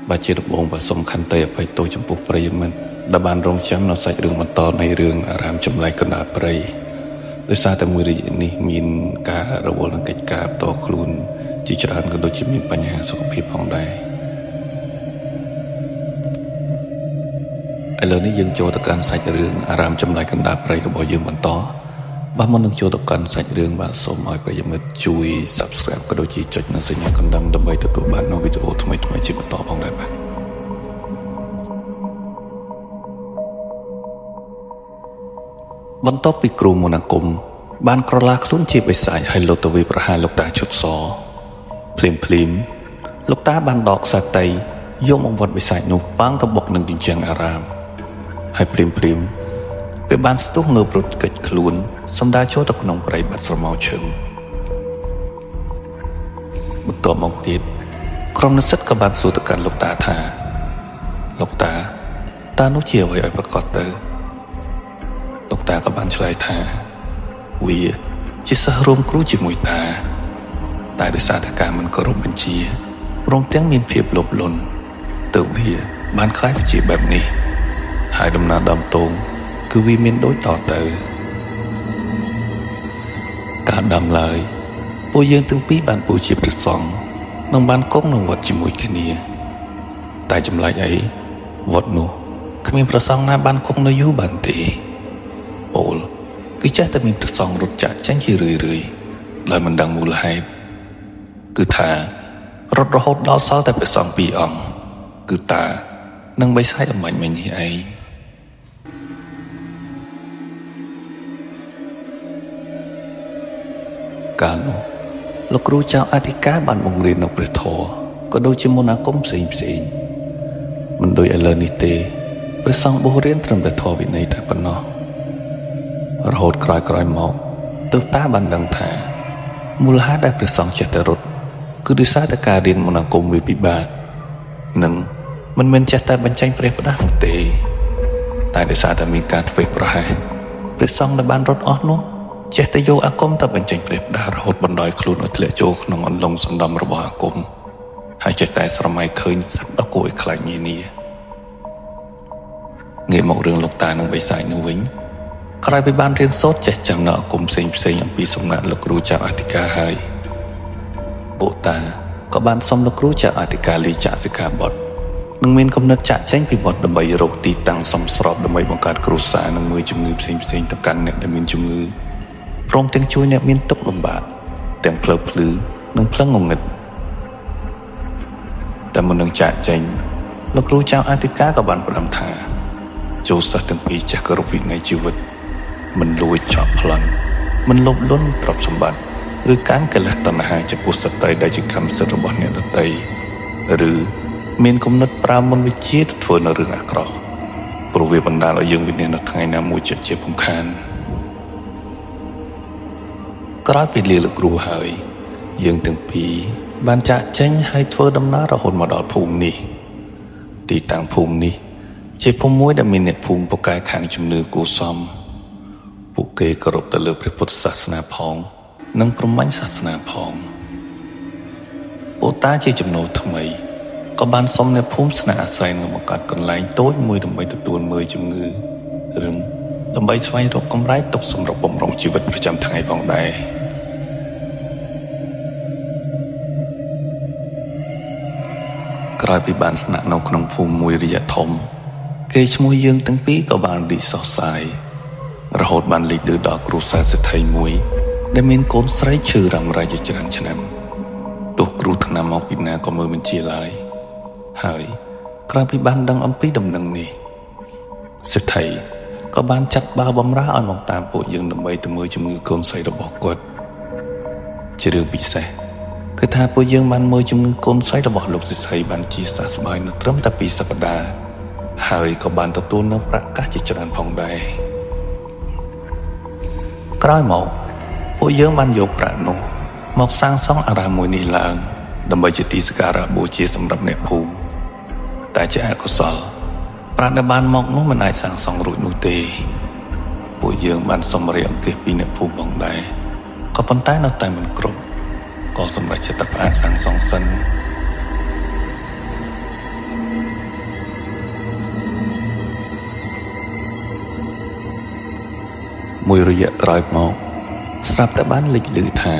បាទជាដំបូងបាទសូមខន្តីអភ័យទោសចំពោះប្រិយមិត្តដែលបានរងចាំនៅសាច់រឿងបន្តនៃរឿងអារាមចម្លែកកណ្ដាលព្រៃដោយសារតែមួយរយៈនេះមានការរវល់នឹងកិច្ចការផ្ទាល់ខ្លួនជាច្រើនក៏ដូចជាមានបញ្ហាសុខភាពផងដែរឥឡូវនេះយើងចូលទៅកាន់សាច់រឿងអារាមចម្លែកកណ្ដាលព្រៃរបស់យើងបន្តបាទមុននឹងចូលទៅកាន់សាច់រឿងបាទសូមឲ្យប្រិយមិត្តជួយ Subscribe ក៏ដូចជាចុចនៅសញ្ញាកណ្ដឹងដើម្បីទទួលបាននូវវីដេអូថ្មីៗជាបន្តផងដែរបាទបន្ទាប់ពីគ្រូមន្តអាគមបានក្រឡាខ្លួនជាបិសាចហើយលោតទៅវាយប្រហារលោកតាឈុតសភ្លាមភ្លាមលោកតាបានដកខ្សែតីយកមកវត្តបិសាចនោះប៉ាងទៅបុកនឹងជញ្ជាំងអារាមហើយភ្លាមភ្លាមវាបានស្ទុះងើបរត់គេចខ្លួនសម្ដៅចូលទៅក្នុងព្រៃបាត់ស្រមោលឈឹងបន្ទាប់មកទៀតក្រុមនិស្សិតក៏បានសួរទៅកាន់លោកតាថាលោកតាតើនោះជាអ្វីឲ្យប្រកាសទៅលោកតាក៏បានឆ្លើយថាវាជាសិស្សរួមគ្រូជាមួយតាតែដោយសារតែការមិនគោរពបញ្ជាព្រមទាំងមានភាពលោភលន់ទើបវាបានក្លាយទៅជាបែបនេះហើយដំណើរដើមទងគឺវាមានដូចតទៅកាលដើមឡើយពួកយើងទាំងពីរបានបូជាព្រះសង្ឃនិងបានគង់នៅវត្តជាមួយគ្នាតែចម្លែកអីវត្តនោះគ្មានព្រះសង្ឃណាបានគង់នៅយូរបានទេពោលគឺចេះតែមានព្រះសង្ឃរត់ចាក់ចេញជារឿយៗដោយមិនដឹងមូលហេតុគឺថារត់រហូតដល់សល់តែព្រះសង្ឃពីរអង្គគឺតានិងបិសាចអំបញ្ញមិញនេះឯងកាលនោះលោកគ្រូចៅអធិការបានបង្រៀននៅព្រះធម៌ក៏ដូចជាមន្តអាគមផ្សេងផ្សេងមិនដូចឥឡូវនេះទេព្រះសង្ឃបោះរៀនត្រឹមតែធម៌វិន័យតែប៉ុណ្ណោះរហូតក្រោយៗមកទើបតាបានដឹងថាមូលហេតុដែលព្រះសង្ឃចេះតែរត់គឺដោយសារតែការរៀនមន្តអាគមវាពិបាកនិងមិនមែនចេះតែបញ្ចេញព្រះផ្ដាស់នោះទេតែដោយសារតែមានការធ្វេសប្រហែសព្រះសង្ឃដែលបានរត់អស់នោះចេះតែយកអាគមទៅបញ្ចេញព្រះផ្ដាស់រហូតបណ្ដោយខ្លួនឲ្យធ្លាក់ចូលក្នុងអន្លង់សណ្ដំរបស់អាគមហើយចេះតែស្រមៃឃើញសត្វដ៏គួរឲ្យខ្លាចនានាងាកមករឿងលោកតានិងបិសាចនោះវិញក្រោយពីបានរៀនសូត្រចេះចាំនៅអាគមផ្សេងផ្សេងអំពីសំណាក់លោកគ្រូចៅអធិការហើយពួកតាក៏បានសុំលោកគ្រូចៅអធិការលាចាកសិក្ខាបទនិងមានគំនិតចាក់ចេញពីវត្តដើម្បីរកទីតាំងសមស្របដើម្បីបង្កើតគ្រួសារនិងមើលជំងឺផ្សេងផ្សេងទៅកាន់អ្នកដែលមានជំងឺព្រមទាំងជួយអ្នកមានទុក្ខលំបាកទាំងផ្លូវភ្លឺនិងផ្លូវងងឹតតែមុននឹងចាកចេញលោកគ្រូចៅអធិការក៏បានផ្ដាំថាចូលសិស្សទាំងពីរចេះគោរពវិន័យជីវិតមិនលួចឆក់ប្លន់មិនលោភលន់ទ្រព្យសម្បត្តិឬកាមកិលេសតណ្ហាចំពោះស្ត្រីដែលជាកម្មសិទ្ធិរបស់អ្នកដទៃឬមានគំនិតប្រើមន្តវិជ្ជាទៅធ្វើនៅរឿងអាក្រក់ព្រោះវាបណ្ដាលឲ្យយើងវិនាសនៅថ្ងៃណាមួយជាជាពំខានក្រោយពីលាលោកគ្រូហើយយើងទាំងពីរបានចាកចេញហើយធ្វើដំណើររហូតមកដល់ភូមិនេះទីតាំងភូមិនេះជាភូមិមួយដែលមានអ្នកភូមិពូកែខាងជំនឿគួសមពួកគេគោរពទៅលើព្រះពុទ្ធសាសនាផងនិងព្រហ្មញ្ញសាសនាផងពួកតាជាចំណូលថ្មីក៏បានសុំអ្នកភូមិស្នាក់អាស្រ័យនិងបង្កើតកន្លែងតូចមួយដើម្បីទទួលមើលជំងឺឬដើម្បីស្វែងរកកម្រៃទុកសម្រាប់បំរុងជីវិតប្រចាំថ្ងៃផងដែរក្រោយពីបានស្នាក់នៅក្នុងភូមិមួយរយៈធំគេឈ្មោះយើងទាំងពីរក៏បានរីកសុះសាយរហូតបានលេចឮដល់គ្រួសារសេដ្ឋីមួយដែលមានកូនស្រីឈឺរ៉ាំរ៉ៃជាច្រើនឆ្នាំទោះគ្រូថ្នាំមកពីណាក៏មើលមិនជាឡើយហើយក្រោយពីបានដឹងអំពីដំណឹងនេះសេដ្ឋីក៏បានចាត់បាវបំរើឲ្យមកតាមពួកយើងដើម្បីទៅមើលជំងឺកូនស្រីរបស់គាត់ជារឿងពិសេសគឺថាពួកយើងបានមើលជំងឺកូនស្រីរបស់លោកសេដ្ឋីបានជាសះស្បើយនៅត្រឹមតែ2សប្តាហ៍ហើយក៏បានទទួលនូវប្រាក់កាសជាច្រើនផងដែរក្រោយមកពួកយើងបានយកប្រាក់នោះមកសាងសង់អារាមមួយនេះឡើងដើម្បីជាទីសក្ការៈបូជាសម្រាប់អ្នកភូមិតែជាអកុសលប្រាក់ដែលបានមកនោះមិនអាចសាងសង់រួចនោះទេពួកយើងបានសុំរៃអង្គាសពីអ្នកភូមិផងដែរក៏ប៉ុន្តែនៅតែមិនគ្រប់ក៏សម្រេចចិត្តផ្អាកសាងសង់សិន មួយរយៈក្រោយមកស្រាប់តែបានលេចឮថា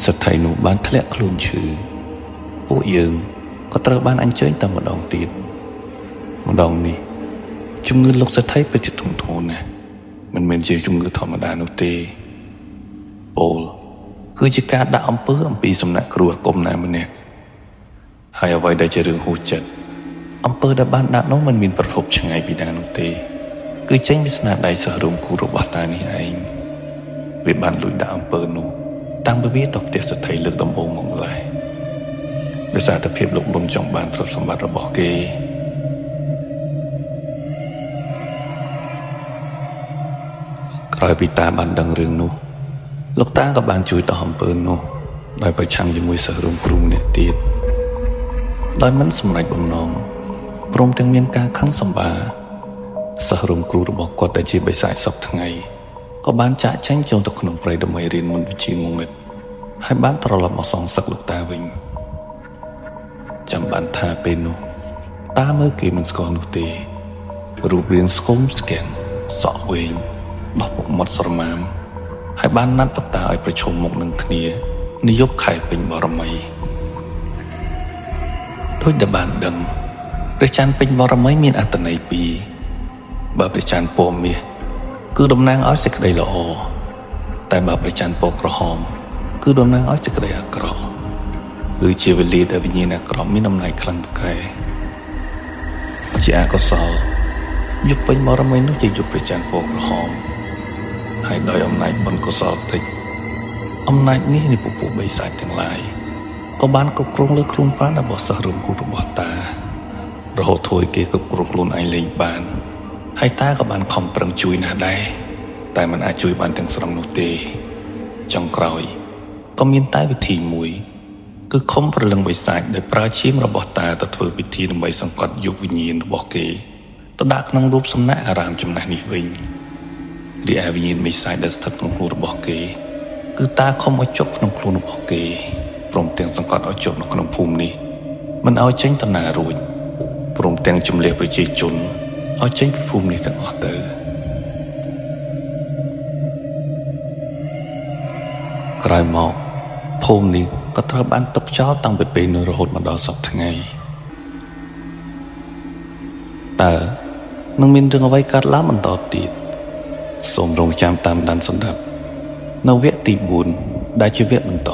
សេដ្ឋីនោះបានធ្លាក់ខ្លួនឈឺពួកយើងក៏ត្រូវបានអញ្ជើញតែម្ដងទៀតម្ដងនេះជំងឺលោកសេដ្ឋីពិតជាធ្ងន់ធ្ងរណាស់មិនមែនជាជំងឺធម្មតានោះទេពោលគឺជាការដាក់អំពើអំពីសំណាក់គ្រូអាគមណាម្នាក់ហើយអ្វីដែលជារឿងហួសចិត្តអំពើដែលបានដាក់នោះមិនមានប្រភពឆ្ងាយពីណានោះទេគឺចេញពីស្នាដៃសិស្សរួមគ្រូរបស់តានេះឯងវាបានលួចដាក់អំពើនោះតាំងពីវាទៅផ្ទះសេដ្ឋីលើកដំបូងមកម្ល៉េះដោយសារតែភាពលោកប៊ុនចង់បានទ្រព្យសម្បត្តិរបស់គេក្រោយពីតាបានដឹងរឿងនោះលោកតាក៏បានជួយដោះអំពើនោះដោយប្រឆាំងជាមួយសិស្សរួមគ្រូម្នាក់ទៀតដោយមិនសម្រេចបំណងព្រមទាំងមានការខឹងសម្បាសិស្សរួមគ្រូរបស់គាត់ដែលជាបិសាចសពថ្ងៃក៏បានចាកចេញចូលទៅក្នុងព្រៃដើម្បីរៀនមន្តវិជ្ជាងងឹតហើយបានត្រឡប់មកសងសឹកលោកតាវិញចាំបានថាពេលនោះតាមើលគេមិនស្គាល់នោះទេរូបរាងស្គមស្គាំងសក់វែងដោះពុកមាត់ស្រមាមហើយបានណាត់លោកតាឲ្យប្រឈមមុខនឹងគ្នានាយប់ខែពេញបរមីដូចដែលបានដឹងព្រះច័ន្ទពេញបរមីមានអត្ថន័យពីរបើព្រះច័ន្ទពណ៌មាសគឺតំណាងឲ្យសេចក្តីល្អតែបើព្រះច័ន្ទពណ៌ក្រហមគឺតំណាងឲ្យសេចក្តីអាក្រក់ឬជាវេលាដែលវិញ្ញាណអាក្រក់មានអំណាចខ្លាំងពូកែជាអកុសលយប់ពេញបរមីនោះជាយប់ព្រះច័ន្ទពណ៌ក្រហមហើយដោយអំណាចបុណ្យកុសលតិចអំណាចនេះនៃពពួកបិសាចទាំងឡាយក៏បានគ្រប់គ្រងលើខ្លួនប្រាណរបស់សិស្សរួមគ្រូរបស់តារហូតធ្វើឲ្យគេគ្រប់គ្រងខ្លួនឯងលែងបានហើយតាក៏បានខំប្រឹងជួយណាស់ដែរតែមិនអាចជួយបានទាំងស្រុងនោះទេចុងក្រោយក៏មានតែវិធីមួយគឺខំប្រលឹងបិសាចដោយប្រើឈាមរបស់តាទៅធ្វើពិធីដើម្បីសង្កត់យកវិញ្ញាណរបស់គេទៅដាក់ក្នុងរូបសំណាកអារាមចំណាស់នេះវិញរីឯវិញ្ញាណបិសាចដែលស្ថិតក្នុងខ្លួនរបស់គេគឺតាខំឲ្យជាប់ក្នុងខ្លួនរបស់គេព្រមទាំងសង្កត់ឲ្យជាប់នៅក្នុងភូមិនេះមិនឲ្យចេញទៅណារួចព្រមទាំងជំលះប្រជាជនឲ្យចេញពីភូមិនេះទាំងអស់ទៅក្រោយមកភូមិនេះក៏ត្រូវបានទុកចោលតាំងពីពេលនោះរហូតមកដល់សព្វថ្ងៃតើនឹងមានរឿងអ្វីកើតឡើងបន្តទៀតសូមរងចាំតាមដានសម្រាប់នៅវគ្គទី4ដែលជាវគ្គបន្ត